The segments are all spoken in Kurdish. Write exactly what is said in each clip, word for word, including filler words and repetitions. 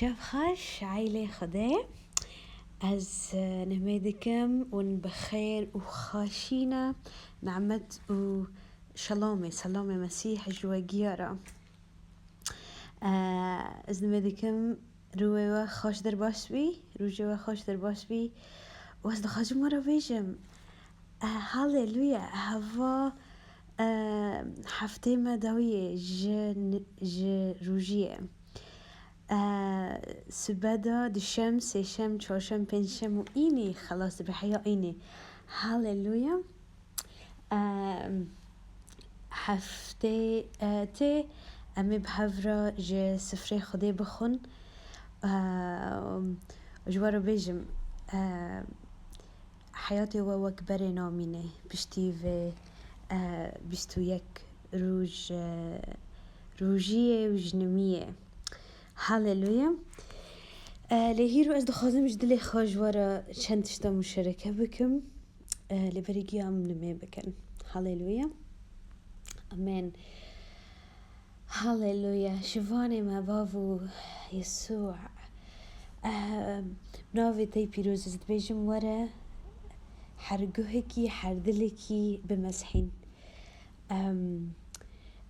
Şev xweş, aîlê Xwedê. Ez, e, nimê dikim, hûn bi xêr û xweşî ne, nimet û şelamê, selamê Mesîh ji we giya re. E, ez nimê dikim, rûyê we xweş derbas bî, rojê we xweş derbas bî. Û ez dixwazim we re bêjim, e, Haleluya, heva, e, heftê me dawiyê ji n-, ji rojiyê. E, sibe de duşem, sêşem, çarşem, pêncşem û înî xelas dibe, heya înî. Haleluya. E, heftê, e, tê, em ê bi hev re ji sifrê Xwedê bixwin. E, ji we re bêjim, e, heyatê we wek berê namîne, piştî vê, e, bîst û yek roj, e, rojiyê û jinimiyê. Haleluya. E, lê hîro ez dixwazim ji dilê xwe ji we re çend tişta muşereke bikim. E, lê berî giya em nimê bikin. Haleluya. Amen. Haleluya. Şivanê me, Bavo Yesû. E, navê te yê pîroz ez dibêjim, were her guhekî, her dilekî bimezhîn. Em,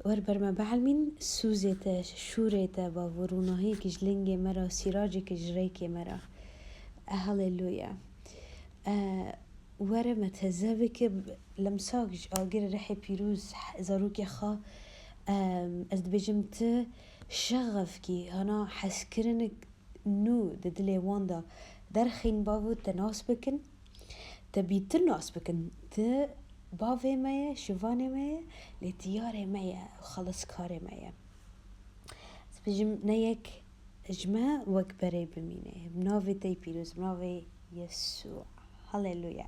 wer ber me bielmîn, sûzê te, şûrê te, Bavo, rûnahiyekî ji lingê me re, sîracekî ji rêkê me re. E, haleluya. E, were me teze bike, lemsak ji agirê rihê pîroz, zarokê xwe, em, ez dibêjim tu şexefkî, hana hezkirinik nû di dilê wan de derxîn, Bavo, te nas bikin. Te bîtir nas bikin. Ti bavê me ye, şivanê me ye, lê ti yarê me ye, xelaskarê me ye. Ez bêjim, ne yek ji me wek berê bimîne. Bi navê te yê pîroz, bi navê Yesû. Haleluya.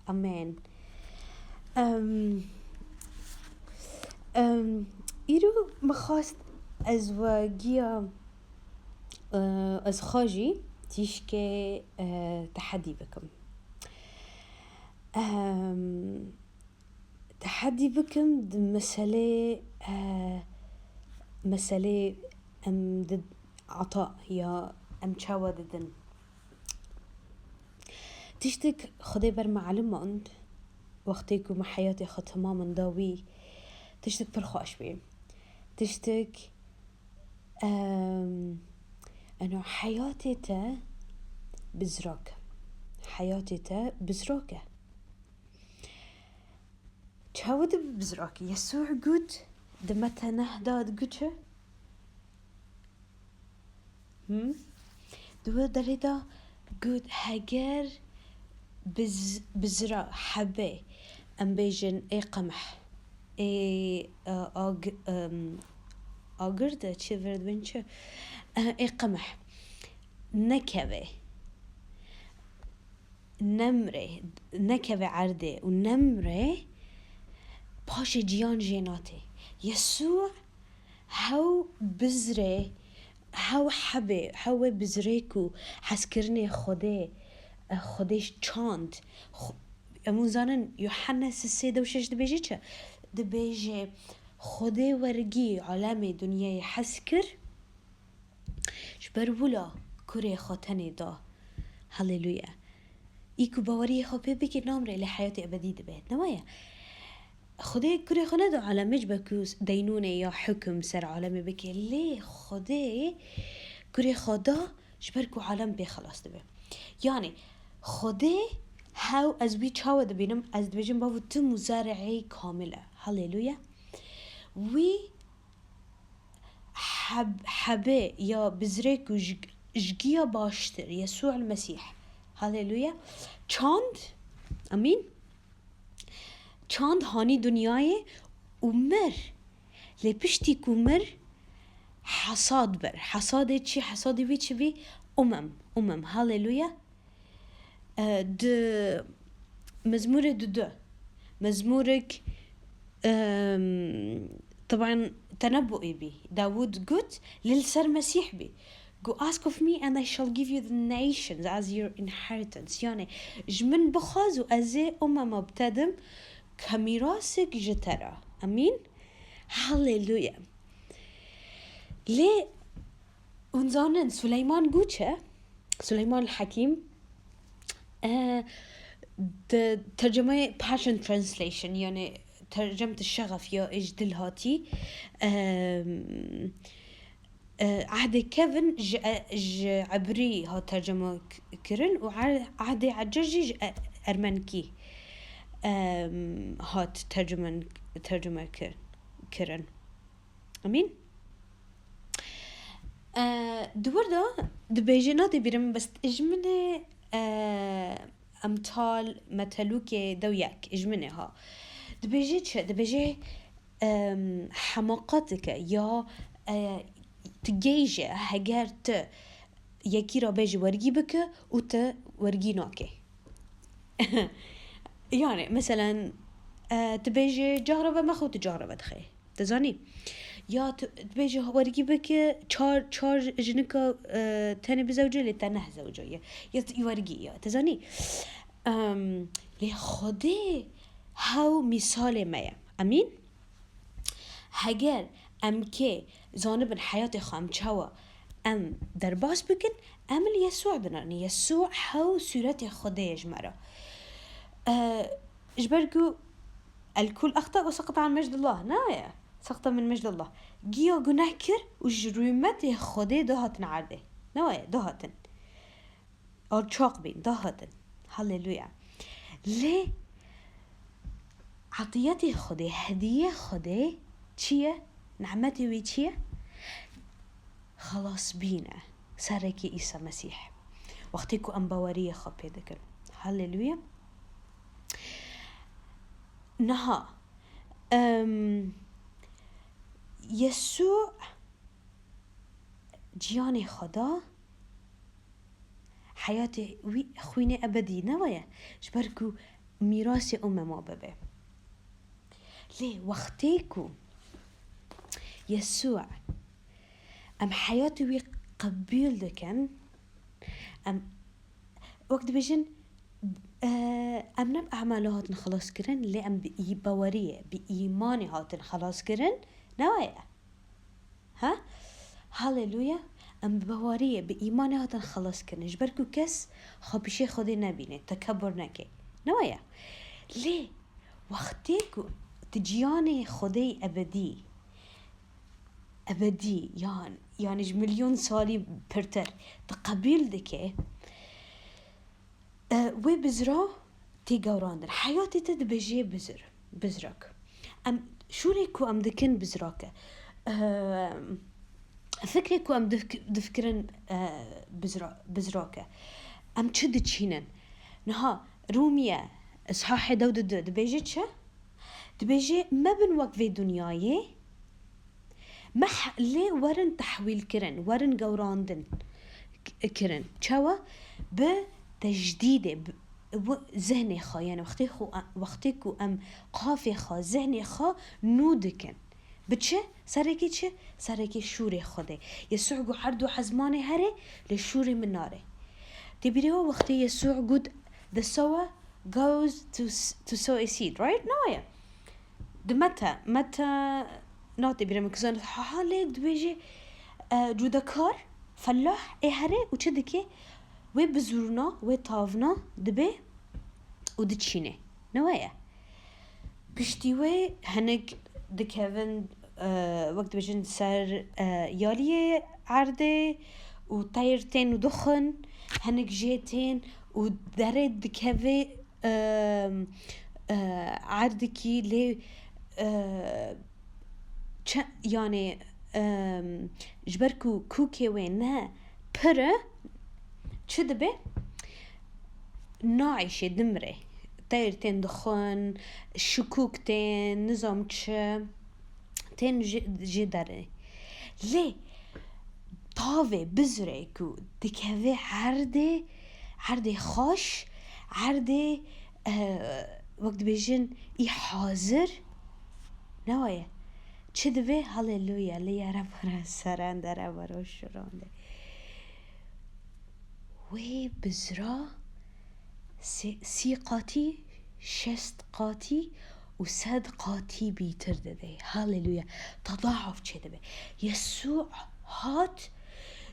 Amen. Em, em, îro min xwest ez we giya, e, ez xwe jî tîşkê, e, tehedî bikim. Em, tehedî bikim di meselê, e, meselê em di ata ya em çawa didin. Tiştek Xwedê ber me elimand, wextê ku me heyatê xwe temamen da wî, tiştek pir xweş bû. Tiştek, em, eno heyatê te bizrak e. Heyatê te bizrak e. Çawa dibe bizrak? Yesû got, di Mete neh de digot çi? Him? Di wê derê de got, heger biz-, bizra hebe, em bêjin ê qemeh, ê, e, ag-, em, agir de çi vir dibên çi? E, ê qemeh nekeve, nemre, nekeve erdê û nemre, paşê ciyan jê natê. Yesû hew bizrê, hew hebê, hew wê bizrê ku hezkirinê Xwedê, e, Xwedê çand. Xw-, em hûn zanin, Yuhannes sê de û şeş dibêje çi? Dibêje, Xwedê wergî alemê dinyayê hez kir, ji ber wila kurê xwe tenê da. Haleluya. Î ku baweriyê xwe pê bike namre lê heyatê ebedî dibe. Ne waya? Xwedê kurê xwe neda alemê ji ber ku deynûnê ya hukm ser alemê bike. Lê Xwedê kurê xwe da ji ber ku alem pê xelas dibe. Yani Xwedê hew ez wî çawa dibînim? Ez dibêjim, Bavo, tu muzareyê kamil e. Haleluya. Wî heb-, hebê ya bizrê ku ji, ji giya baştir, Yesû el Mesîh. Haleluya. Çand, amîn. Çand hanî dinyayê û mir. Lê piştî ku mir, hesad bir. Hesadê çi? Hesadê wî çi bî? Umem. Umem. Haleluya. E, di Mezmûrê dudu. Mezmûrek, em, teban tenebbuî bî. Dawûd got, lê li ser Mesîh bî. Go, ask of me and I shall give you the nations as your inheritance. Yani, ji min bixwaz û ez ê umema bi te dim ke mîrasek ji te re. Amîn. Haleluya. Lê Hûn zanin Suleyman Guçe, Suleyman Hakim, e, di tercumeyê Passion Translation, yani tercumeyê Şexef ya ji dil hatî, e, e, Ehdê Kevin ji, e, ji Ebrî hat tercuma k-, kirin û e-, Ehdê Ecir jî ji, e, Ermenkî, e, hat tercumen-, tercume kir-, kirin. Amîn. E, di wir de dibêje, nadê bîrim, bes ji min ê, e, emtal, metelûkê dew yek, ji min ê ha. Dibêje çi? Dibêje, em, hemaqat dike ya, e, tu gêj e, heger tu yekî re bêjî wergî bike û tu wergî nake. Yani, meselen, e, tu bêjî careve mexwe, tu careve dixê. Dizanî? Ya tu, tu bêjî wergî bike, çar, çar jinika, e, tenê bizewce, lê te neh zewca ye. Ya tu wergî ya. Dizanî? Em, lê Xwedê hew mîsalê me ye. Amîn? Heger em kê zanibin heyatê xwe em çawa em derbas bikin, em li Yesû dinerin. Yesû hew sûretê Xwedê ye ji me re. E, ji ber ku الكل أخطأ وسقط عن مجد الله. Naye. سقط من مجد الله. Giya guneh kir û ji rûmetê Xwedê dahatin erdê. Naye, dahatin. Alçaq bîn, dahatin. Haleluya. Lê etiyetê Xwedê, hediyê Xwedê çi ye? Nimetê wî çi ye? Xelasbîn e. Serekê Îsa Mesîh. Wextê ku em baweriyê xwe pê dikin. Haleluya. Niha, em, Yesû ciyanê xwe da, heyatê wî xwînê ebedî newe ye, ji ber ku mîrasê û me ma bibe. Lê wextê ku Yesû em heyatê wî qebîl dikin, em wek dibêjin, e, em ne bi emala hatin xelas kirin, lê em bi î-, baweriyê, bi îmanê hatin xelas kirin, newe ye. Ha? Haleluya. Em bi baweriyê, bi îmanê hatin xelas kirin. Ji ber ku kes xwe pişê Xwedê nebîne, tekebur neke. Newe ye. Lê wextê ku tu ciyanê Xwedê ebedî, ebedî, yan, yani ji milyon salî pirtir, tu qebîl dike, e, wê bizra tê gewrandin. Heyatê te dibe jê bizir, bizrak. Em, şûrê ku em dikin bizrak e. E, fikrê ku em difk-, difikirin, e, bizra-, bizrak e. Em çi diçînin? Niha Rûmiye, îshahê dew û du dibêje çi? Dibêje, mebin wek vê dinyayê, meh-, lê werin tehwîl kirin, werin gewrandin k-, kirin. Çawa? Bi tejdîdê, bi, bi zihnê xwe, yani wextê xwe, wextê ku em qafê xwe, zihnê xwe nû dikin. Bi çi? Serekê çi? Serekê şûrê Xwedê. Yesû got, erd û ezmanê herê, lê şûrê min nare. Tê bîrê we wextê Yesû got, the sower goes to s-, to sow a seed, right? Naye. Di Mete, Mete, natê bîrê min kizan, ha, ha, lê dibêje, e, cûdekar, fellah, ê herê û çi dike? Wê bizûrna, wê tavna dibe û diçîne. Newe ye. Piştî wê hinek dikevin, e, wek dibêjin ser, e, yaliyê erdê û teyr tên û dixwin, hinek jê tên û derê dikeve, e, e, erdikî lê, e, çe-, yani, e, ji ber ku kûkê wê ne pir e, çi dibe? Naîşê, dimre. Teyr tên dixwin, şikûk tên, nizam çi, tên ji, jê derê. Lê tavê bizrê ku dikeve erdê, erdê xweş, erdê, e, wek dibêjin, î hazir, newe ye. Çi dibe? Haleluya, lê yere bere serende re bero şirande. Wê bizra sê-, sî qatî, şest qatî û sed qatî bîtir dide. Haleluya. Tedauf çêdibe. Yesû hat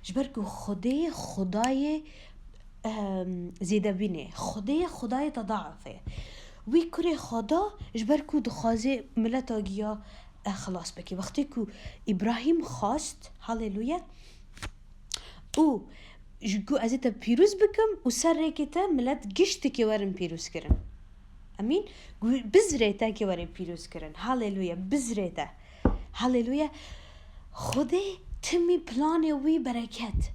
Ji ber ku Xwedê Xwedayê, em, zêdebînê, Xwedê Xwedayê tedaufê. Wî kurê xwe da ji ber ku dixwazê mileta giya, e, xilas bike. Wextê ku Îbrahîm xwest, haleluya, û ji ku ez ê te pîroz bikim û ser rêkê te milet giştikê werin pîroz kirin. Emîn. Gu-, bizrê te kê were pîroz kirin. Haleluya. Bizrê te. Haleluya. Xwedê timî planê wî bereket,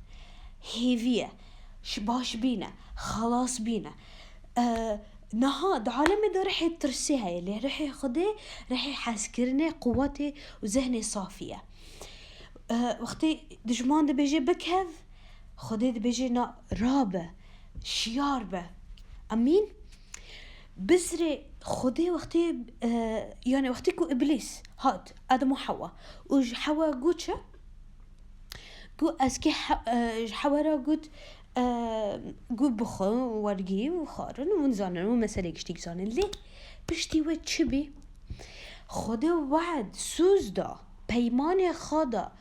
hêvî ye. Ji baş bîne. Xelas bîne. E, niha di alemê de rihê tirsê heye. Lê rihê Xwedê, rihê hezkirinê, quwetê û zehnê safî ye. E, wextê dijman dibêje bikev, Xwedê dibêje na, rabe, şiyar be. Emîn. Bizrê Xwedê wextê, e, yani wextê ku Îblîs hat, Adem û Hewa, û ji Hewa got çi? Got ez kê he-, e, ji Hewa re got, e, got bixwe, wergî û xwarin û hûn zanin û meselê giştî zanin. Lê piştî wê çi bî? Xwedê wad, sûz da, peymanê xwe da.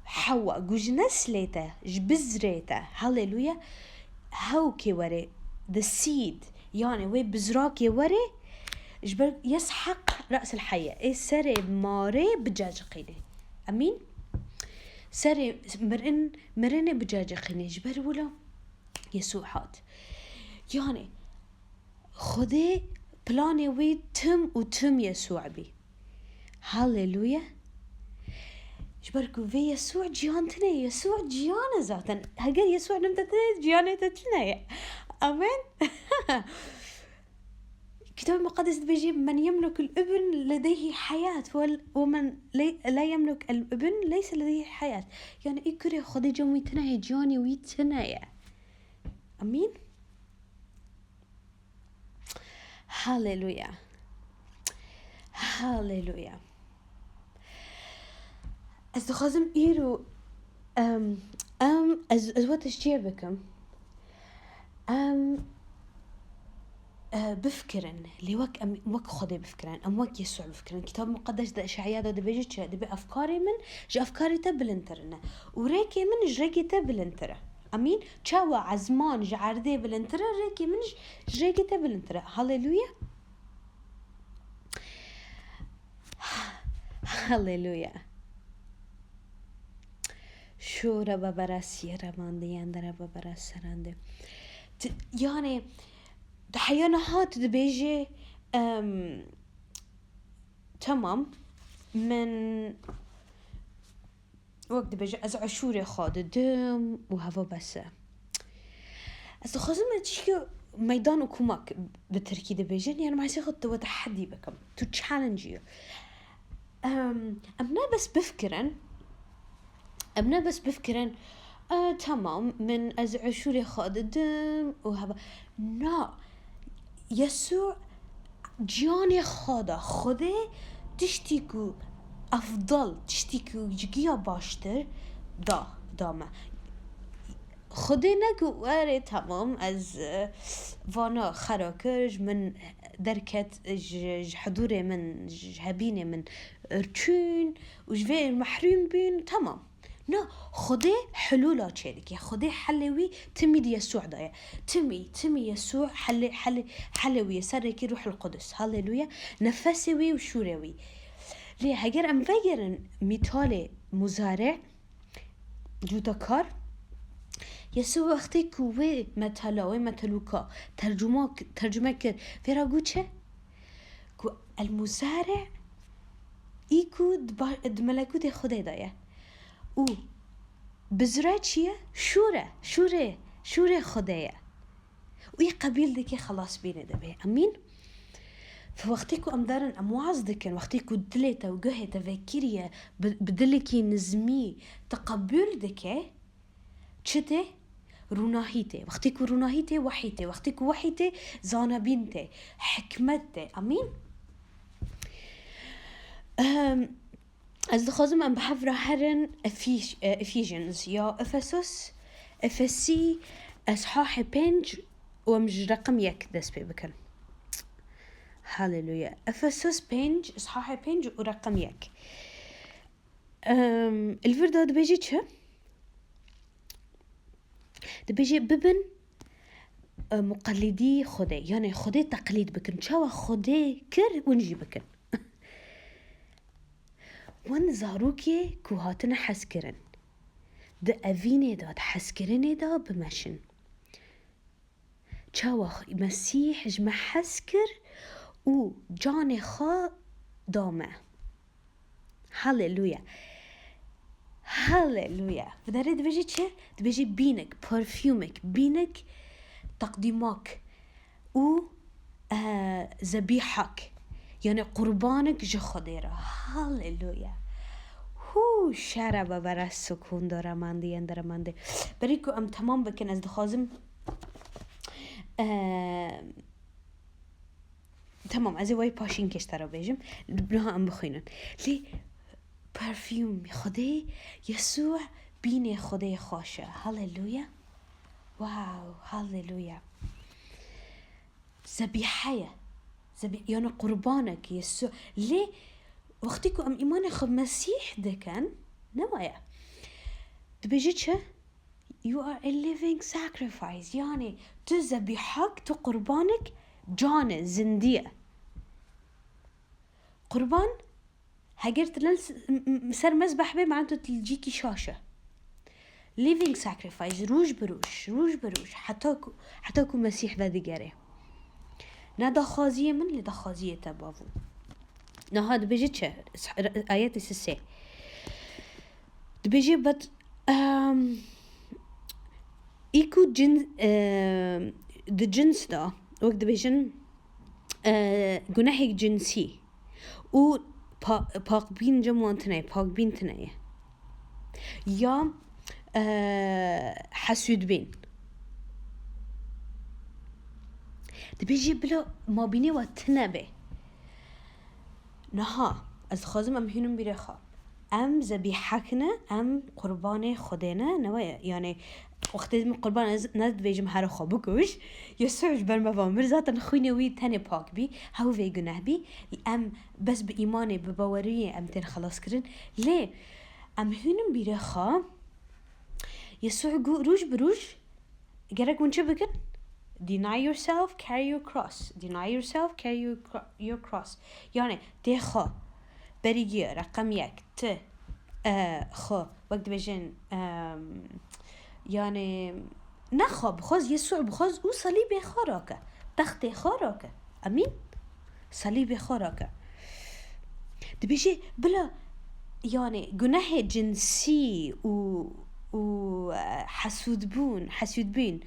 Hewa, got ji neslê te, ji bizrê te, haleluya, hewkê were, the seed, yani wê bizrakê were, ji ber Yesheq re'sel heye, ê serê marê biceciqîne. Emîn? Serê mirin, mirinê biceciqîne, ji ber wilo Yesû hat. Yani, Xwedê planê wî tim û tim Yesû bî. Haleluya. Ji ber ku vê Yesû cihan tune ye. Yesû cihan e zaten. Heger Yesû nebte te, cihanê te tune ye. Amen. Kitabê Muqeddes dibêje, "Men yemluk el-Ibn ledeyhi heyat, we, we men ley-, la yemluk el-Ibn leyse ledeyhi heyat." Yani, ê kurê Xwedê cem wî tune ye, cihanê wî tune ye. Amîn. Haleluya. Haleluya. Ez dixwazim îro, em, em, ez, ez we teşcîye bikim. Em, e, bifikirin, lê wek em, wek Xwedê bifikirin, em wek Yesû bifikirin. Kitab Muqeddes de, Eşaya de dibêje çi? Dibê, "Efkarê min ji efkarê te bilindtir ne û rêkê min ji rêkê te bilindtir e." Amîn. Çawa ezman ji erdê bilindtir e, rêkê min ji, ji rêkê te bilindtir e. Haleluya. Haleluya. Şûre bebera siyere mande, yendere bebera serande. T-, yani, di heya niha tu dibêjî, em, tamam, min wek dibêje, ez eşûrê xwe didim û heva bes e. Ez dixwazim ez çişkî meydan û kumak bi tirkî dibêjin, yani masê xwe tu we teheddî bikim, tu challenge you. Em, em ne bes bifkirin, em ne bes bifkirin, "E, tamam, min ez eşûrê xwe didim û heva." Na, Yesû ciyanê xwe da, Xwedê tiştî ku efdal, tiştî ku ji giya baştir da, da me. Xwedê ne ku, "Erê, temam, ez, e, vana xera kir, ji min derket, ji, ji hidûrê min, ji hebînê min çûn û ji vê mehrûm bûn, temam." Na, Xwedê hilûla çêdike. Xwedê helê wî timî di Yesû de ye. Timî, timî Yesû helê, helê, helê wî ye. Ser rêkî Ruhul Qudus. Haleluya. Nefesê wî û şûrê wî. Lê heger em vegerin mîtalê muzare, cutakar, Yesû wextê ku wê metala, wê metelûka tercuma, tercume kir, vê re got çi? Ku el muzare î ku di ba-, di melekûtê Xwedê de ye. Û bizre çi ye? Şûr e. Şûrê, şûrê Xwedê ye. Û î qebîl dike, xelas bîne dibe. Emîn? Wextê ku em derin, em waz dikin, wextê ku dilê te û guhê te vekirî ye, bi, bi dilekî nizmî te qebûl dike, çi tê? Rûnahî tê. Wextê ku rûnahî tê, wehî tê. Wextê ku wehî tê, zanebîn tê, hikmet tê. Amîn? Ehm, ez dixwazim em bi hev re herin Efîj-, e, Ephesians ya Efesos, Efesî, eshahê pênc û em ji reqem yek dest pê bikin. Haleluya. Efesos pênc, eshahê pênc û reqem yek. Em, li vir de dibêje çi? Dibêje bibin, e, muqellidî Xwedê. Yani Xwedê teqlîd bikin. Çawa Xwedê kir, hûn jî bikin. Wan zarokê ku hatine hezkirin, di evînê de, di hezkirinê de bimeşin. Çawa Mesîh ji me hez kir û canê xwe da me. Haleluya. Haleluya. Bi derê dibêje çi? Dibêje bînik, perfumek, bînik, teqdîmak û, e, zebîhak. Yani qurbanek ji Xwedê re. Haleluya. Hû şere be bere sukûn dore mandî, yen dere mandî. Berî ku em temam bikin, ez dixwazim, e, Tamam, ez ê wayî paşîn kêştera bêjim. Niha em bixwînin. Lê perfume Xwedê, Yesû bînê Xwedê xweş e. Haleluya. Wow, haleluya. Zebîhe ye. Zebî-, yani qurbanek Yesû. Lê wextî ku em îmanê xwe Mesîh dikin, ne waya? Dibêje çi? You are a living sacrifice. Yani tu zebîhak, tu qurbanek, can e, zindî ye. Qurban, heger tu lel s-, m-, m-, ser mezbeh bê, mane tu li cîkî şaş e. Living sacrifice, roj bi roj, roj bi roj, heta ku, heta ku Mesîh vedigere. Ne daxwaziyê min, lê daxwaziyê te, bavo. Niha dibêje çi? Ayetê sisê. Dibêje, but, um, î ku cin-, e, di cins de, wek dibêjin, e, gunehek cinsî û pa-, pakbîn cem wan tune ye, pakbîn tune ye. Ya, e, hesûdbîn. Dibêje bila mabînê we tune be. Niha, ez dixwazim em hînin bîrê xwe. Em zebîhek ne, em qurbanê Xwedê ne, ne weye? Yani, wextê min qurban ez ne dibêjim here xwe bikuj, Yesû ji ber me va mir, zaten xwînê wî tenê pak bî, hew vê guneh bî. Em bes bi îmanê, bi baweriyê em tên xelas kirin. Lê em hînin bîrê xwe, Yesû got, roj bi roj, gerek hûn çi bikin? Deny yourself, carry your cross. Deny yourself, carry your cro-, your cross. Yani tê xwe, berî giya, reqem yek, ti, e, xwe, wek dibêjin, em, yani, ne xwe, bixwaz, Yesû bixwaz û salîbê xwe rake, textê xwe rake. Amîn? Salîbê xwe rake. Dibêje, bila, yani, gunehê cinsî û, û, e, hesûdbûn, hesûdbîn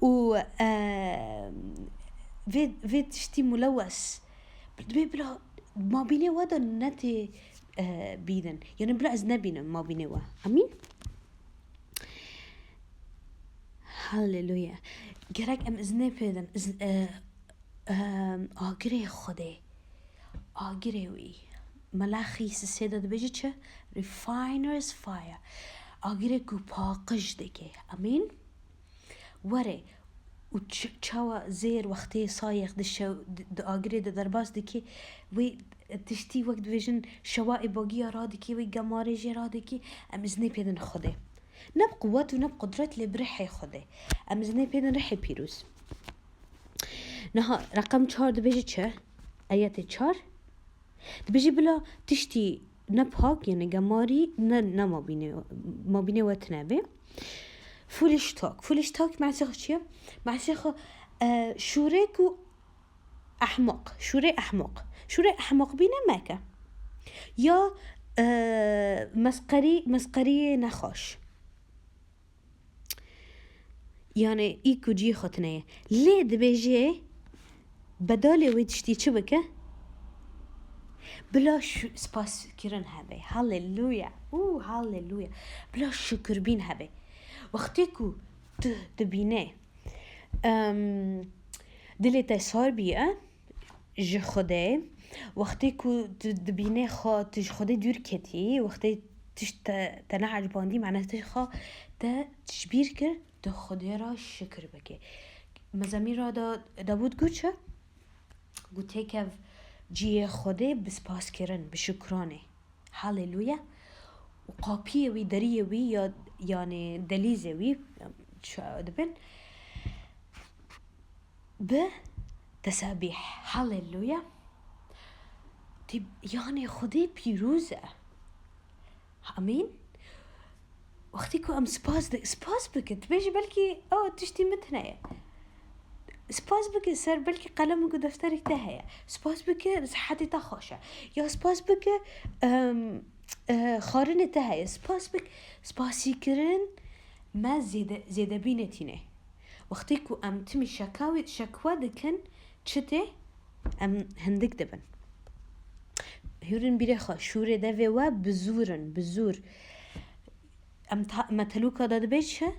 û, e, vê, vê tiştî mulewes, dibê bila mabînê we de netê, e, bînin. Yani, bila ez nebînim mabînê we. Amîn? Haleluya. Gerek em iznê pêdin. Iz-, e, Em, agirê Xwedê, agirê wî. Melaxî sisê de dibêje çi? Refiner's fire. Agirê ku paqij dike. Amîn? Were û ç-, çawa zêr wextê sayêx di şew-, di, di agirê de derbas dike, wê tiştî wek dibêjin şewa ê bagiya radike, wê gemarê jê radike, em iznê pêdin Xwedê. Ne bi quwet û ne bi qudret, lê bi rihê Xwedê. Em iznê pêdin rihê pîroz. Niha reqem çar dibêje çi? Ayetê çar. Dibêje bila tiştî ne pak, yani gemarî, ne, ne mabînê, mabînê we tune be. Foolish talk. Foolish talk menesê xwe çi ye? Menesê xwe, e, şûrê ku ehmaq. Şûrê ehmaq. Şûrê ehmaq bîne meke. Ya, e, mesqerî, mesqeriyê nexweş. Yani, î ku cihê xwe tune ye. Lê dibêje, bedalê wê tiştî çi bike? Bila şu-, spas kirin hebe. Haleluya. Û haleluya. Bila şukirbîn hebe. Wextê ku tu dibîne, em, dilê te sar bîye, ji Xwedê, wextê ku tu dibînê xwe, tu ji Xwedê dûr ketî, wextê tişt te, te neecibandî, mane tu xwe te tişbîr kir, tu Xwedê re şikir bike. Mezemîra de Dawûd got çi? Got têkev cihê Xwedê bi spaskirin, bi şikranê. Haleluya. Û qapiyê wî, deriyê wî ya, yani delîzê wî, çawa dibin? Bi tesabîh. Haleluya. Tî, yanê Xwedê pîroz e. Amîn. Wextî ku em spas di-, spas bike, dibêjî belkî, o, tiştî min tune ye. Spas bike ser belkî qelem ku defterek te heye. Spas bike sihetê te xweş e. Ya spas bike, em, e, xwarinê te heye. Spas bike, spasîkirin me zêde-, zêdebînê tîne. Wextê ku em timî şekawê, şekwe dikin, çi tê? Em hindik dibin. Hûrin bîrê xwe, şûrê devê we bi zûr in, bi zûr. Em ta-, me telûka de dibê çi?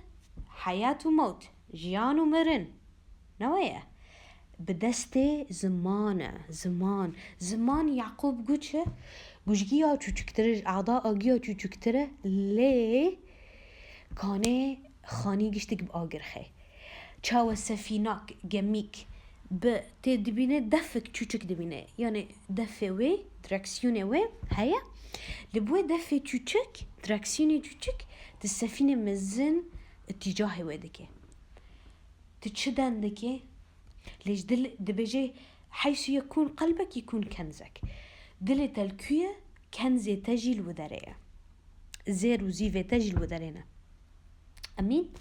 Heyat û mewt, jiyan û mirin. Ne we ye? Bi destê ziman e, ziman. Ziman Yaqûb got çi? Gujgiya çûçiktir e, ji ada agiya çûçiktir e, lê kanê xanî giştik bi agir xe. Çawa sefînak, gemîk bi tê dibîne, defik çûçik dibîne. Yanê defê wê, direksiyonê wê heye. Li bo wê defê çûçik, direksiyonê çûçik, di sefînê mezin îtîcahê wê dike. Tu çi den dikê? Lê ji dil dibêje, heysu yekûn qelbek yekûn kenzek. Dilê te li ku ye, kenzê te jî li wi derê ye. Zêr û zîvê te jî li wi derê ne. Emîn?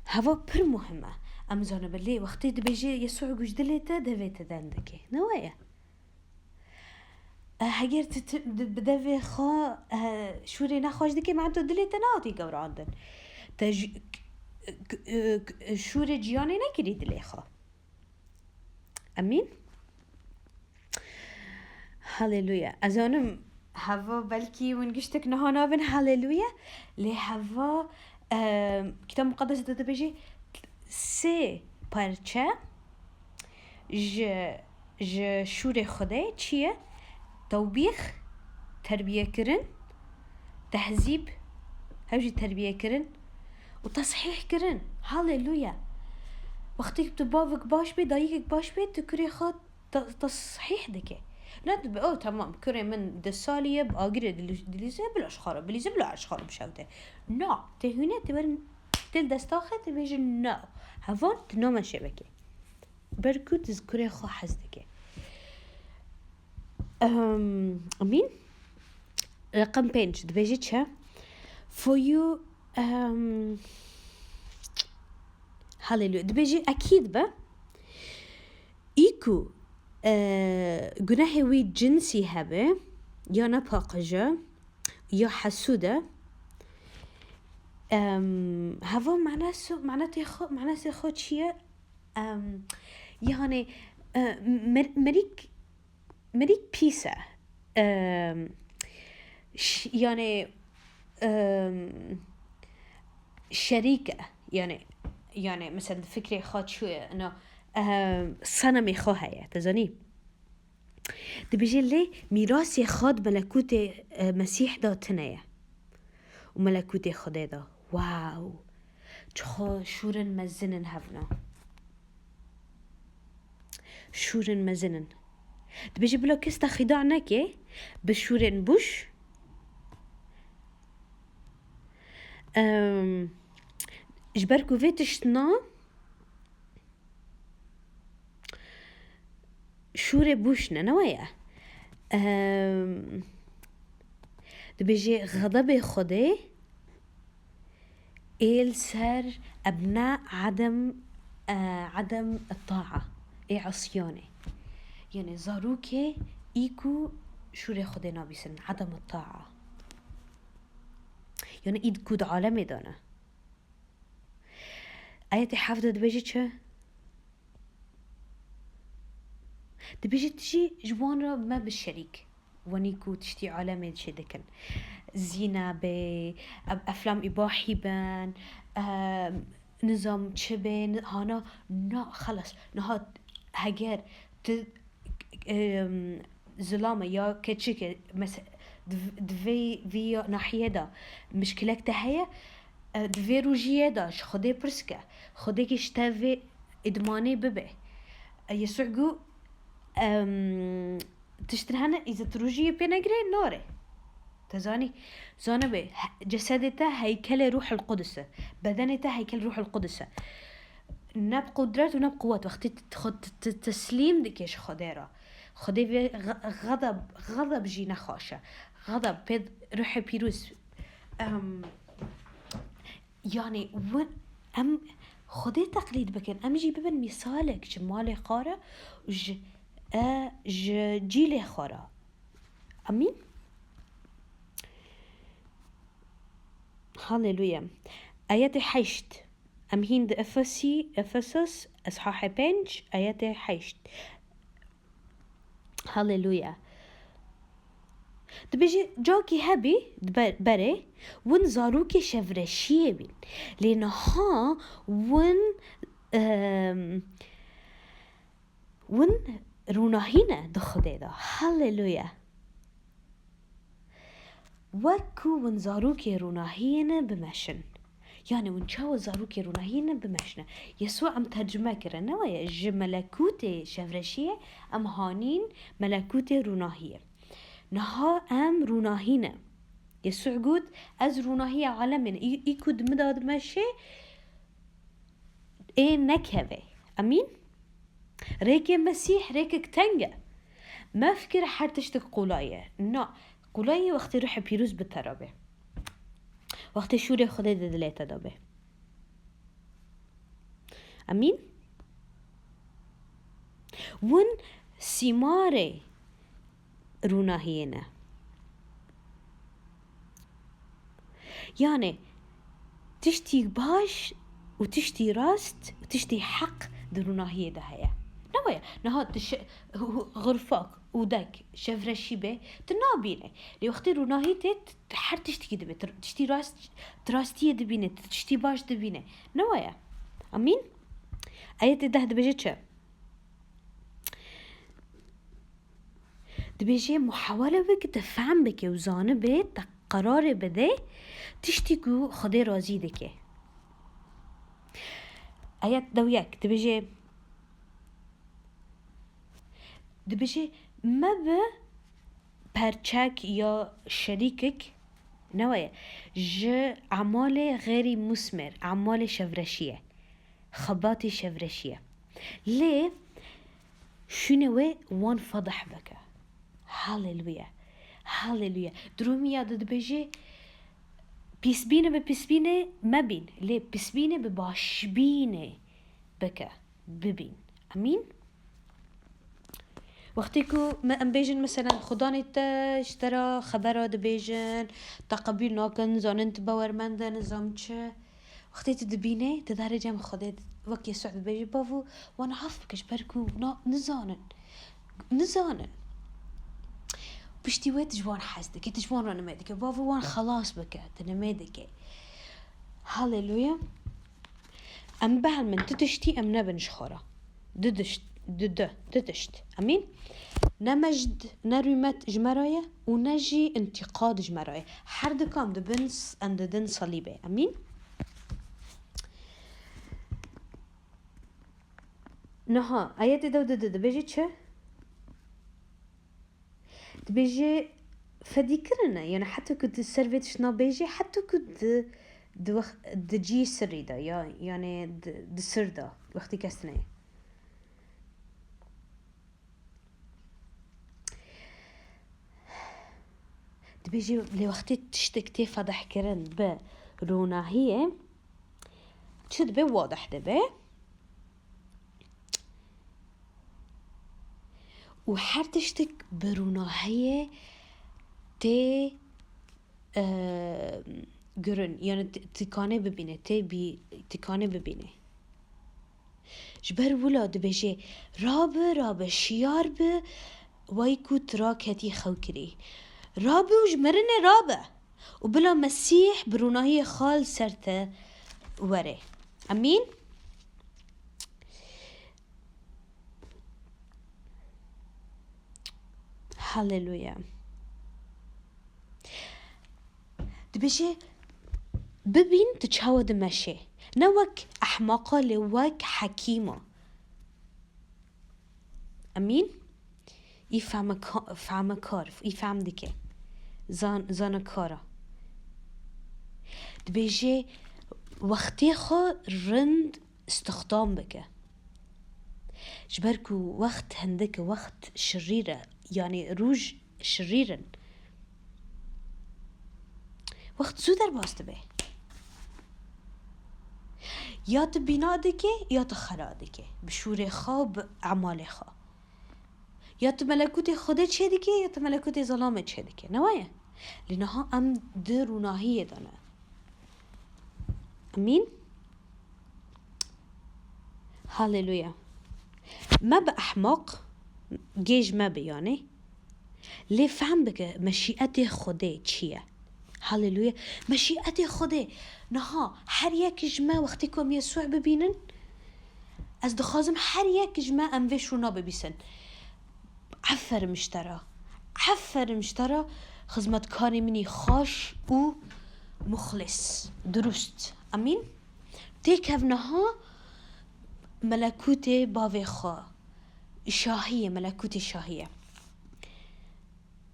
Heva pir muhim e. Em zanibe lê wextê dibêje Yesû gu ji dilê te, devê te den dike. Ne we ye? E, heger tu, tu di, bi devê xwe, e, şûrê nexweş dikê, mena tu dilê te nehatî gewrandin. Te ji, k-, k-, k-, şûrê ciyanê nekirî dilê xwe. Emîn. Haleluya. Ez zanim heva belkî win giştek niha nabin haleluya. Lê heva, e, Kitab Muqaddes de dibêje sê parçe ji, ji şûrê Xwedê çi ye? Tewbîx, terbiyekirin, tehzîb, hev jî terbiyekirin û teshîhkirin. Haleluya. Wextê tu bavek baş bê, dayikek baş bê, tu kurê xwe te-, teshîh dike. Ne dibe, "O, temam, kurê min du salî ye, bi agirê dilî-, dilîze, bila ji xwe re bilîze, bila ji xwe re bişewite." Na, tê hûne, tê werin til desta xwe, tê bêjin, "Na, hevan tu nameşe vekê." Ber ku tu ji kurê xwe hez dike. Ehm, Emîn? Reqem pênc, dibêje çi? For you, ehm, Haleluya. Dibêje ekîd be. Î ku, e, gunehê wî cinsî hebe, ya nepaqij e, ya hesûd e, em, heva mane so-, mane tê xwe, mane sê xwe çi ye? Em, yani, e, mer-, merîk, merîk pîs e. Em, ş-, yani, em, şerîk e. Yani, yani, mesela di fikrê xwe çi ye? Ina, em, senemê xwe heye, te zanî? Dibêje lê mîrasê xwe di melekûtê, e, Mesîh de tune ye. Û melekûtê Xwedê de. Wow! Çiqo şûrin mezin in hevna. Şûrin mezin in. Dibêje bila kes te xîda neke bi şûrên bûş. Em, ji ber ku vê tiştna şûrê bûş ne, ne we ye? Em, dibêje xedebê Xwedê ê li ser ebna edem, e, edem taa, ê isyanê. Yani zarokê î ku şûrê Xwedê nabîsin, edem taa. Yani îd ku di alemê de ne. Ayetê heft de dibêje çi? Dibêje tu jî ji wan re me bi şerîk. Wenî ku tiştî alemê çê dikin. Zîna be, ev-, eflam îbahî bin, em, nizam çi be, ni-, hana, na, xelas. Niha heger tu, em, zilame ya keçike, mes-, di, di vê, vî ya nahiyê de mişkilek te heye, e, di vê rojiyê de ji Xwedê pirs ke. Xwedê kê ji te vê îdmanê bibe. E, Yesû gu, em, tiştin hene, îza tu rojiyê pê negirê, nare. Te zanî? Zanibe, he-, cesedê te heykelê Ruhul Qudus e. Bedenê te heykel Ruhul Qudus e. Ne bi qudret û ne bi quwet. Wextê t-, xwe t-, t-, teslîm dike ji Xwedê re. Xwedê vê xe-, xedeb, xedeb jî ne xweş e. Xedeb pê Ruhê Pîrûz, em, yanî, win, em Xwedê teqlîd bikin. Em jî bibin mîsalek ji malê xwe re û ji, e, ji cîlê xwe re. Amîn. Haleluya. Ayetê heşt. Em hîn di Efesî, Efesos, eshahê pênc, ayetê heşt. Haleluya. Dibêje, cakî hebî, di ber-, berê, win zarokê şevreşiyê bîn. Lê niha win, em, win rûnahî ne di Xwedê de. Haleluya. Wek ku win zarokê rûnahiyê ne bimeşin. Yanî win çawa zarokê rûnahiyê ne bimeşine. Yesû em tercime kirin, ne weye? Ji melekûtê şevreşiyê em hanîn melekûtê rûnahiyê. Niha em rûnahî ne. Yesû got, ez rûnahiya alemê ne. Î, î ku di min de dimeşe, ê nekeve. Amîn? Rêkê Mesîh rêkek teng e. Mefikir her tiştek qolay e. Na, qolay e wextê Ruhê Pîrûz bi te re be. Wextê şûrê Xwedê di dilê te de be. Amîn? Win sîmarê rûnahiyê ne. Yanî, tiştî baş û tiştî rast û tiştî heq di rûnahiyê de heye. Ne weye? Niha tu şe-, hu-, hu-, xurfak, ûdek, şevreşî be, tu nabîne. Lê wextê rûnahî tê, tu, tu her tiştikî dibê. Tu tiştî rast, tu rastiyê dibîne, tu tiştî baş dibîne. Ne weye? Amîn? Ayetê deh dibêje çi? Dibêje, muhawele bike, te fehm bike û zanibe, te qerarê bide, tiştî ku Xwedê razî dike. Ayet dew yek, dibêje, dibêje, me bi perçek ya şerîkek, ne weye, ji emalê xêrî musmir, emalê şevreşiyê, xebatê şevreşiyê. Lê şûnê wê wan fedih bike. Haleluya. Haleluya. Di Rûmiya de dibêje, pîsbînê bi pîsbînê mebîn, lê pîsbînê bi başbînê bike, bibîn. Amîn. Wextê ku me, em bêjin, meselen, xudanê te ji te re xebera dibêjin, te qebûl nakin, zanin tu bawermend e, nizam çi. Wextê tu dibînê, tu darê cem Xwedê, wek Yesû dibêje, bavo, wan af bike, ji ber ku na, nizanin. Nizanin. Piştî wê tu ji wan hez dike, tu ji wan re nimê dike. Bavo wan xelas bike, tu nimê dike. Haleluya. Em behel min, tu tiştî em nebin ji xwe re. Du tişt, du, du, du tişt. Amîn. Ne mejd, ne rûmet ji me re ye û ne jî întîqad ji me re ye. Her dikam dibin s-, em didin salîbê. Amîn. Niha, ayetê dew di di dibêje çi? Dibêje fedîkirin e. Yani heta ku di ser vê tiştna bêje, heta ku di, di wext, di cî sirrî de, ya, yani di, di sir de, wextî kes neyê. Dibêje lê wextê tiştek tê fedehkirin bi rûnahiyê, çi dibe, wadih dibe. Û her tiştek bi rûnahiyê tê, e, gurin, yani ti-, tikane bibîne, tê bî-, tikane bibîne. Ji ber wila dibêje, rabe, rabe, şiyar be, wey ku tu raketî xew kirî. Rabe û ji mirinê rabe. Û bila Mesîh bi rûnahiyê xal ser te were. Amîn. Haleluya. Dibêje, bibîn tu çawa dimeşê. Ne wek ehmaqa, lê wek hekîma. Amîn. Î fehmeka-, fehmekar, î fehm dike. zan-, zanakara. Dibêje wextê xwe rind stixdam bike. Ji ber ku wext hindek wext şirîr e, yanî rûj şirîr in. Wext zû derbas dibe. Ya tu bîna dike, ya tu xera dike. Bi şûrê xwe, bi emalê xwe. Ya tu melekûtê Xwedê çêdikê, ya tu melekûtê zelamê çêdikê. Ne weye? Lê niha em di rûnahiyê de ne. Emîn? Haleluya. Me bi ehmaq, gêj me bi yanî. Lê fehm bike meşîetê Xwedê çi ye. Haleluya. Meşîetê Xwedê. Niha her yek ji me wextê ku em Yesû bibînin, ez dixwazim her yek ji me em vê şûna bibîsin. Aferin ji te re. Aferin ji te re, xizmetkarê min î xweş û muxlis, dirust. Emîn? Têkev niha melekûtê bavê xwe. Şahiyê, melekûtê şahiyê.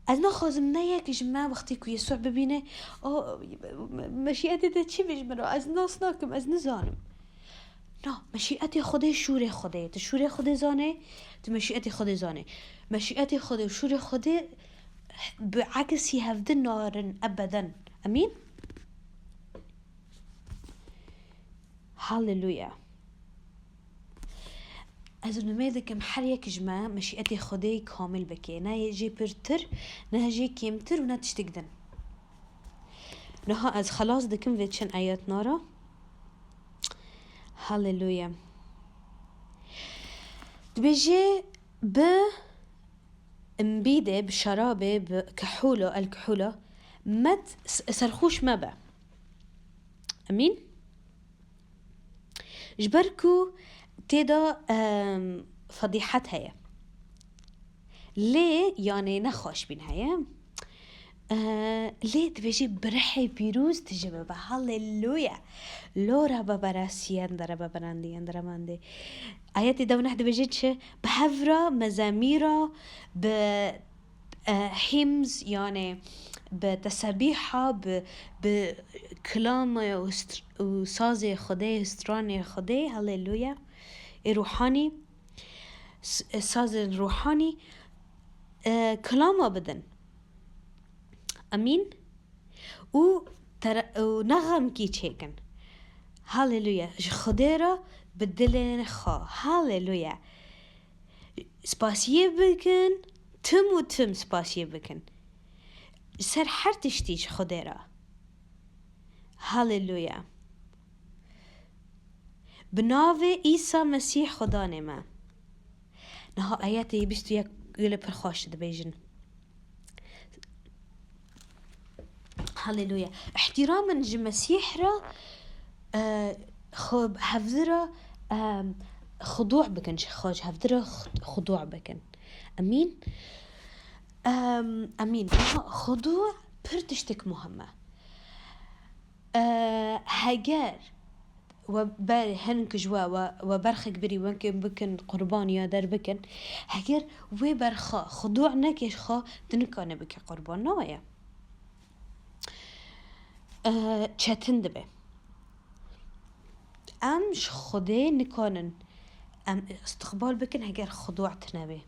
Ez naxwazim ne yek ji me wextê ku Yesû bibîne, "O, me-, meşîetê te çi bê ji min re? Ez nas nakim, ez nizanim." Na, meşîetê Xwedê, şûrê Xwedê. Tu şûrê Xwedê zanê, tu meşîetê Xwedê zanê. Meşîetê Xwedê û şûrê Xwedê bi ekisî hevdin narin ebeden. Emîn? Haleluya. Ez nimê dikim her yek ji me meşîetê Xwedê kamil bike. Ne jê pirtir, ne jê kêmtir û ne tiştik din. Niha ez xelas dikim vê çend ayetna re. Haleluya. Dibêje bi imbîdê, bi şerabê, bi kehûlo, el kehûlo, met s-, serxûş mebe. Emîn? Ji ber ku tê de, em, fedîhet heye. Lê, yanê nexweşbîn heye. E, lê dibêje bi rihê pîroz tije bibe. Haleluya. Lo re be beresiyen dere be berendî, yen dere mendî. Ayetê dewneh dibêje çi? Bi hev re, mezemîra, bi, e, hymns, yanê bi tesebîha, bi, bi kilama û str-, û sazê Xwedê, stranê Xwedê, haleluya. Ê ruhanî, s-, sazên ruhanî, e, kilama bidin. Emîn. Û tere-, û nexemkî çêkin. Haleluya. Ji Xwedê re bi dilên xwe. Haleluya. Spasiyê bikin, tim û tim spasiyê bikin. Ser her tiştî ji Xwedê re. Haleluya. Bi navê Îsa Mesîh Xudanê me. Niha ayetê bîst û yek gelê pir xweş dibêjin. Haleluya. Îhtîramin ji Mesîh re, e, xwe hevdi re, e, xudû bikin, ji xwe ji hevdi re xu-, xudû bikin. Emîn. Em, emîn. Niha xudû pir tiştek muhim e. E, heger we ber, hin ku ji we, we, we berxek birî, we ke bikin qurban ya der bikin, heger wê berxa xudû neke xwe, tu nikane bike qurban, ne weye? E, çetin dibe. Em ji Xwedê nikanin em istiqbal bikin heger xudû tune be.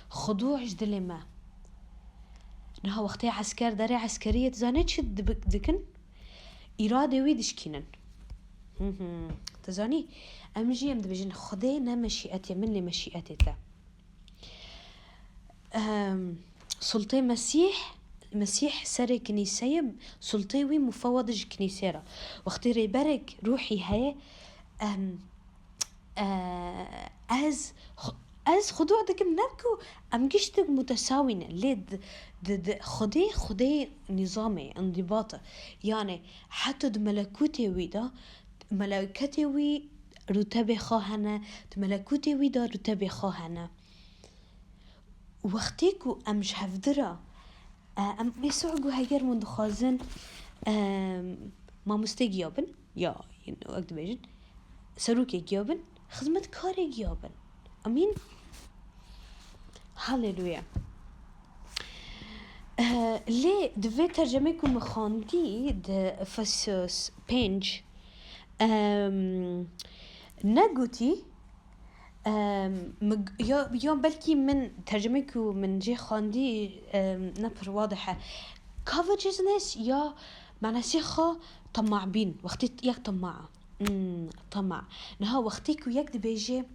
Xudû ji dilê me. Niha wextê esker, derê eskeriyê, tu zanî çi dibi-, dikin? Îradê wî dişkînin. Hı hı. Tu zanî, em jî em dibêjin, Xwedê ne meşîetê min, lê meşîetê te. Em, sultê Mesîh, Mesîh serê kinîseyê, sultê wî mufewwed ji kinîsê re. Wextê rêberek ruhî heye, em, e, ez xu-, ez xudû dikim, ne ku em giştik mutesawî ne, lê di, di, di Xwedê, Xwedê nîzamê, îndîbat e. Yanê heta di melekûtê wî de, meleketê wî rûtebê xwe hene, di melekûtê wî de rûtebê xwe hene. Wextê ku em ji hevdi re, e, em Yesû got, heger hûn dixwazin, e, mamostê giya bin, ya, wek dibêjin, serokê giya bin, xizmetkarê giya bin. Amîn. Haleluya. Eh, lê di vê tercemê ku min xwendî di Efesos pênc, em, negotî, em, min g-, ya, ya belkî min tercemê ku min jê xwendî, em, ne pir wadih e. Covetousness ya manasê xwe temabîn, wextê yek tema. Hmm, tama. Niha wextê ku yek dibêje,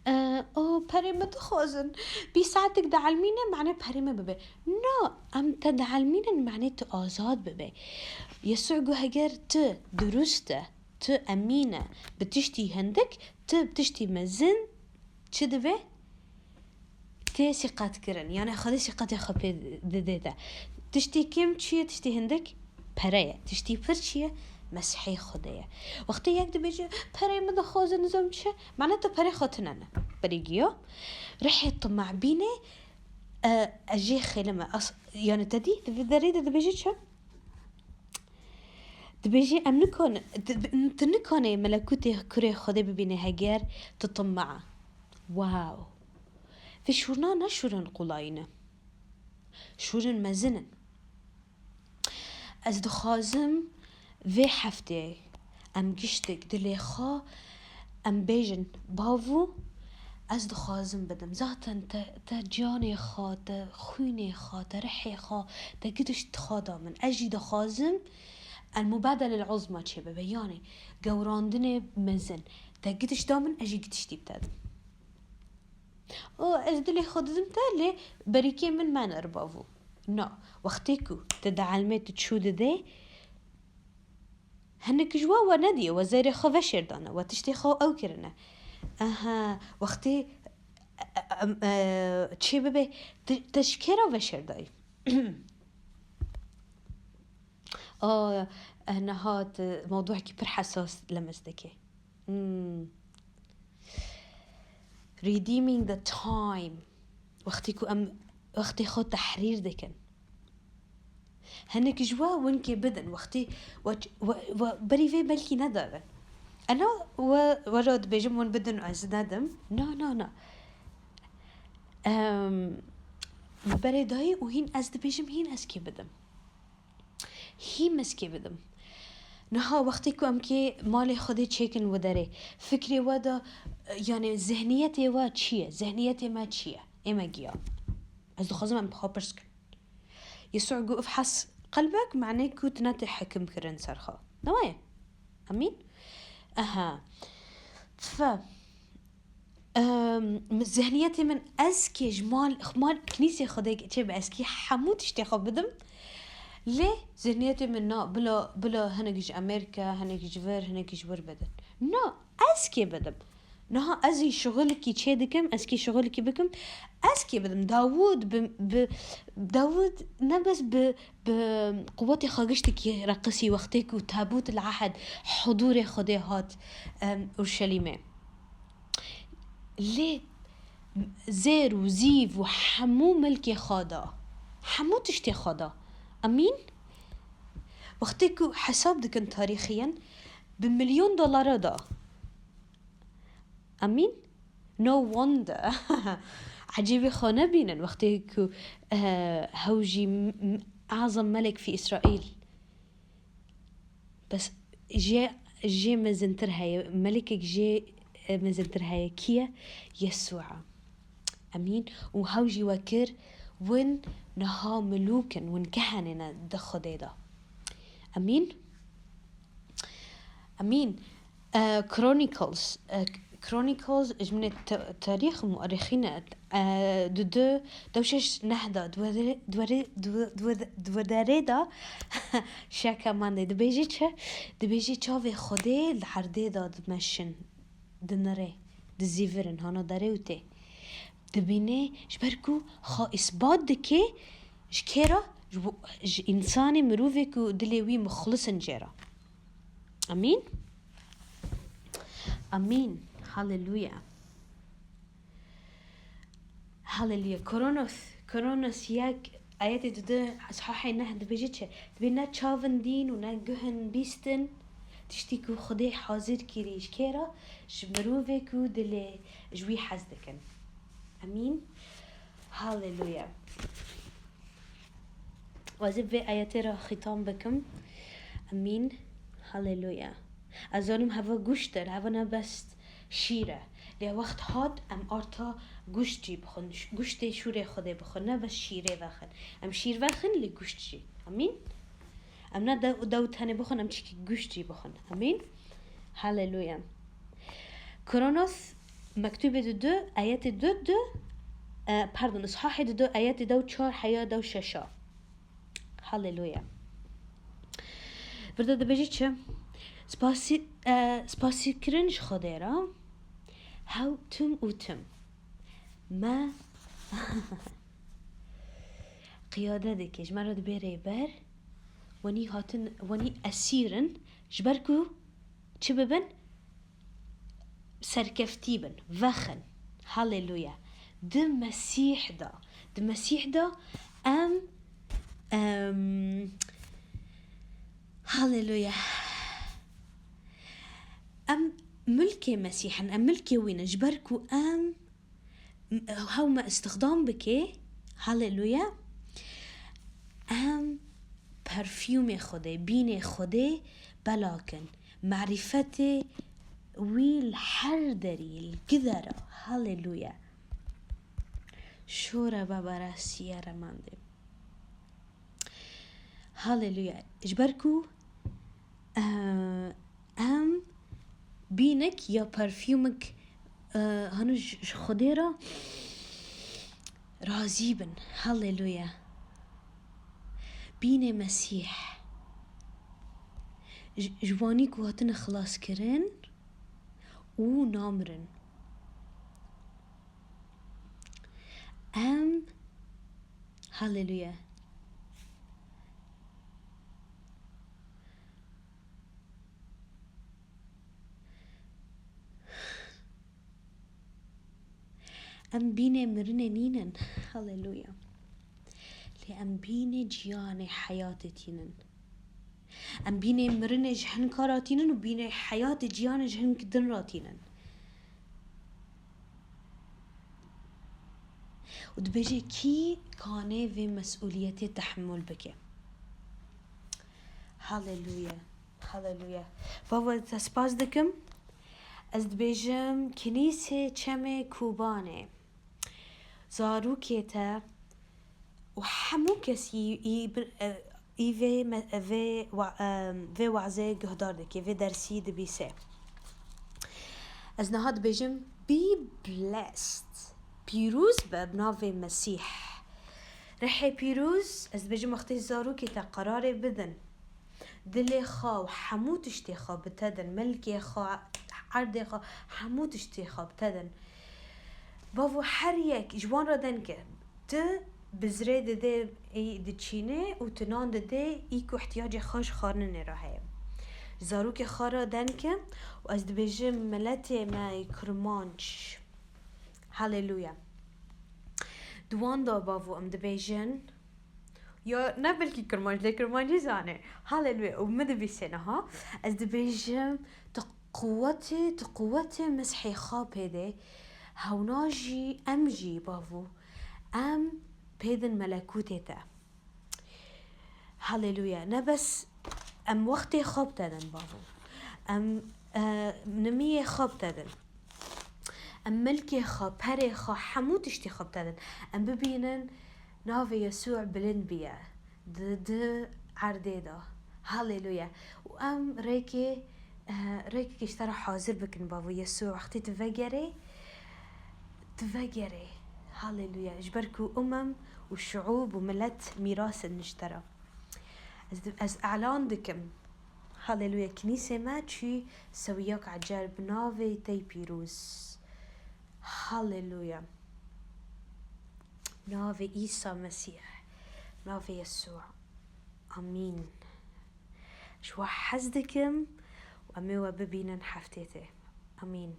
"Eh, o perê min dixwazin, bîst saetik dielmîne, mane perê min bibe." Na, em te dielmînin, mane tu azad bibe. Yesû got, heger tu durust e, tu emîn e, bi tiştî hindik, tu bi tiştî mezin çi dibe? Tê sîqet kirin. Yani Xwedê sîqetê xwe pê didê te. Tiştî kêm çi ye, tiştî hindik pere ye. Tiştî pir çi ye? Mesihê Xwedê ye. Wextê yek dibêje, "Perê min dixwaze nizam çi?" Mane tu perê xwe tune ne. Berî giyo. Rihê temabînê, e, ez jê xêlime. As-, yani te dî, di vî derê de dibêje çi? Dibêje, em nikane, tu, tu nikanê melekûtê kurê Xwedê bibîne heger tu tama. Wow. Vê şûrna ne şûrên qulayî ne. Şûrên mezin in. Ez dixwazim vê heftê em giştik dilê xwe em bêjin, "Bavû, ez dixwazim bidim." Zaten te, te canê xwe, te xwînê xwe, te rihê xwe, te gidiş xwe da min. Ez jî dixwazim el mubadele el uzma çêbibe. Yani gewrandinê mezin. Te gidiş da min, ez jî gidiştî bi te dim. O, ez dilê xwe didim te, lê berîkê min mener bavû. Na, wextê ku te dielmê tu çû didê, hinek ji we, we nediye, we zêrê xwe veşêrdane, we tiştê xwe ew kirine. Aha, wextê, e, e, e, çê bibe, te, te ji kê re veşêrdayî? A, e, niha tu mewduekî pir hesas lemes dike. Hmm. Redeeming the time. Wextê ku em, wextê xwe tehrîr dikin. Hinek ji we winkê bidin. Wextê we, we, we berî vê belkî nedabin. Ena we, we re dibêjim win bidin, ez nedim. Na, na, na. Em, berê dayî û hîn ez dibêjim, hîn ez kê bidim. Hî mezkê bidim. Niha wextê ku em kê malê Xwedê çêkin wi derê, fikrê we de, yani zihniyetê we çi ye? Zihniyetê me çi ye? Ê me giya. Ez dixwazim em bi xwe pirs kin. Yesû got, "Ifhas qelbek", mane ku tu netê hekim kirin ser xwe. Ne waye? Emîn? Aha. Fe. Em, zihniyetê min ez kê ji mal, mal, knîsê Xwedê çê bi ez kê hemû tiştê xwe bidim. Lê zihniyetê min na, bila, bila hinek ji Amerîka, hinek ji vir, hinek ji wir bidin. Na, ez kê bidim. Niha ez jî şixulekî çê dikim, ez kê şixulekî bikim, ez kê bidim. Dawûd bi, bi, Dawûd ne bes bi, bi quwetê xwe giştekî reqisî wextê ku tabût el-ehd hudûrê Xwedê hat, em, Urşelîmê. Lê zêr û zîv û hemû milkê xwe da. Hemû tiştê xwe da. Emîn? Wextê ku hesab dikin tarîxiyen, bi milyon dolara da. Emîn? No wonder. Ecêbî xwe nebînin wextê ku, eh, hew jî m-, m-, azam melek fî Îsraîl. Bes jê, jê mezintir heye, melekek jê, e, mezintir heye. Kî ye? Yesû e. Emîn. Û hew jî we kir, win niha milûk in, win kehenê ne di Xwedê de. Emîn. Emîn. E, Chronicles, e, Chronicles, ji min ê te-, tarîx muerrixîn e, e, di du, dew şeş neh de, di were-, di were-, di we-, di we-, di were derê de, şeke mande, dibêje çi? Dibêje çavê Xwedê li erdê de dimeşin, dinirê, dizîvirin, hana derê û tê. Dibîne, ji ber ku xwe îsbat dike, ji kê re? Ji bo, ji însanê, mirovê ku dilê wî muxlis in jê re. Amîn. Amîn. Haleluya. Haleluya. Koronos, Koronos yek, ayetê dudu, Eshahê neh dibêje çi? Dibê ne çavin dîn û ne guhin bîstin, tiştî ku Xwedê hazir kirî ji kê re? Ji mirovê ku dilê ji wî hez dikin. Amîn. Haleluya. Û ez ê vê ayetê re xîtam bikim. Emîn. Haleluya. Ez zanim heva guşt e, heva ne bes şîr e. Lê wext hat em arta guşt jî bixwin. Ş-, guştê şûrê Xwedê bixwin. Ne bes şîrê vexin. Em şîr vexin lê guşt jî. Emîn. Em ne dew, dew tenê bixwin, em çikî guşt jî bixwin. Emîn. Haleluya. Kronos, mektubê di du, ayetê du, du, e, pardon, Îshahê di du, ayetê dew çar, heya dew şeşa. Haleluya. Burada dibêje çi? Spasî, e, spasîkirin ji Xwedê re. Hew tim û tim. Me qiyade dike, ji me re dibê rêber. Wenî hatin, wenî esîr in. Ji ber ku çi bibin? Serkeftî bin, vexin. Haleluya. Di Mesîh de, di Mesîh de em, em, haleluya. Em milkê Mesîh in, em milkê wî ne, ji ber ku em, hew me îstixdam bike, haleluya. Em perfûmê Xwedê, bînê Xwedê belakin. Marîfetê wî li her derî, li gidera. Haleluya. Şore bebere siyere mendê. Haleluya. Ji ber ku, eh, em bînek ya perfûmek, eh, hanu ji, ji Xwedê re razî bin. Haleluya. Bînê Mesîh. Ji, ji wanî ku hatine xilaskirin û namirin. Em, haleluya. Em bînê mirinê nînin. Haleluya. Lê em bînê ciyanê heyatê tînin. Em bînê mirinê ji hin kara tînin û bînê heyatê ciyanê ji hin din ra tînin. Û dibêje, kî kanê vê mesûliyetê tehemûl bike? Haleluya. Haleluya. Bavo, ez te spas dikim. Ez dibêjim, Kinîsê Çemê Kobanê, zarokê te û hemû kes î, î bir, e, î vê me, vê wa, e, vê wazê guhdar dike, vê dersî dibîse. Ez niha dibêjim, be blessed. Pîroz be bi navê Mesîh. Rihê pîroz, ez dibêjim, wextê zarokê te qerarê bidin. Dilê xwe û hemû tiştê xwe bi te din, milkê xwe, erdê xwe, hemû tiştê xwe bi te din. Bavo, her yek ji wan re denke, tu bizrê didê, ê diçînê û tu nan didê, î ku ihtiyacê xwe ji xwarinê re heye. Zarokê xwe re denke û ez dibêjim, miletê me yê Kurmanc. Haleluya. Di wan de bavo em dibêjin, ya ne belkî Kurmanc, lê Kurmancî zane. Haleluya. Û min dibîse niha, ez dibêjim, tu quwetê, tu quwetê Mesîhê xwe pê de, hewna jî, em jî, bavo, em pê din melekûtê te. Haleluya. Ne bes em wextê xwe bi te din, bavo. Em, e, nimiyê xwe bi te din. Em milkê xwe, perê xwe, hemû tiştê xwe bi te din. Em bibînin navê Yesû bilind biye di, di erdê de. Haleluya. Û em rêkê, eh, rêkekê ji te re hazir bikin, bavo Yesû. Wextê tu vegerê, tu vegerê. Haleluya. Ji ber ku umem û şiûb û milet mîras in ji te re. Ez, ez elan dikim. Haleluya. Kinîsê me çû sewiyek ecel bi navê te yê pîroz. Haleluya. Navê Îsa Mesîh. Navê Yesû. Amîn. Ji we hez dikim û em ê we bibînin heftê tê. Amîn.